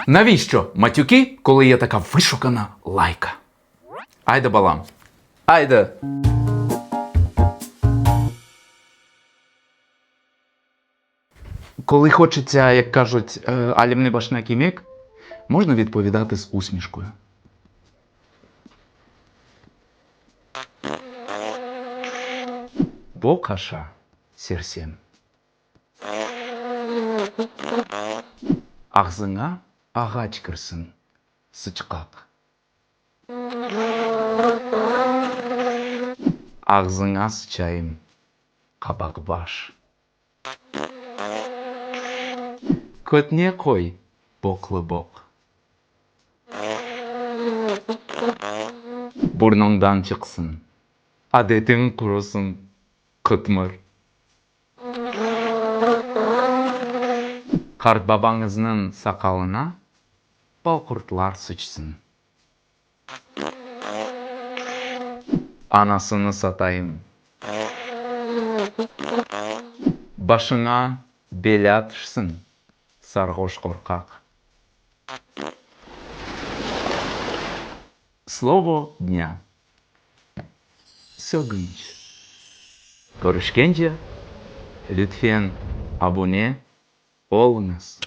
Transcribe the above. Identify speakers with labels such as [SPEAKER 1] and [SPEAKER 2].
[SPEAKER 1] Navişço matüki, kolı ye taka vışukana layka? Aydı, balam, aydı! Коли хочеться, як кажуть, алімни башна кімек, можна відповідати з усмішкою. Boq aşa, sersem. Ağzıña ağaç kirsin, sıçqaq. Ağzıña sıçayım, qabaqbaş. Kötne qoy, boqlı boq. Burnuñdan çıqsın, adetiñ qurusın, qıtmır. Qartbabañıznıñ saqalına balqurtlar sıçsın. Anasını satayım. Başıña belâ tüşsin, sarğoş qorqaq. Slovo dnâ. Sögünç. Körüşkence, lütfen abune oluñız.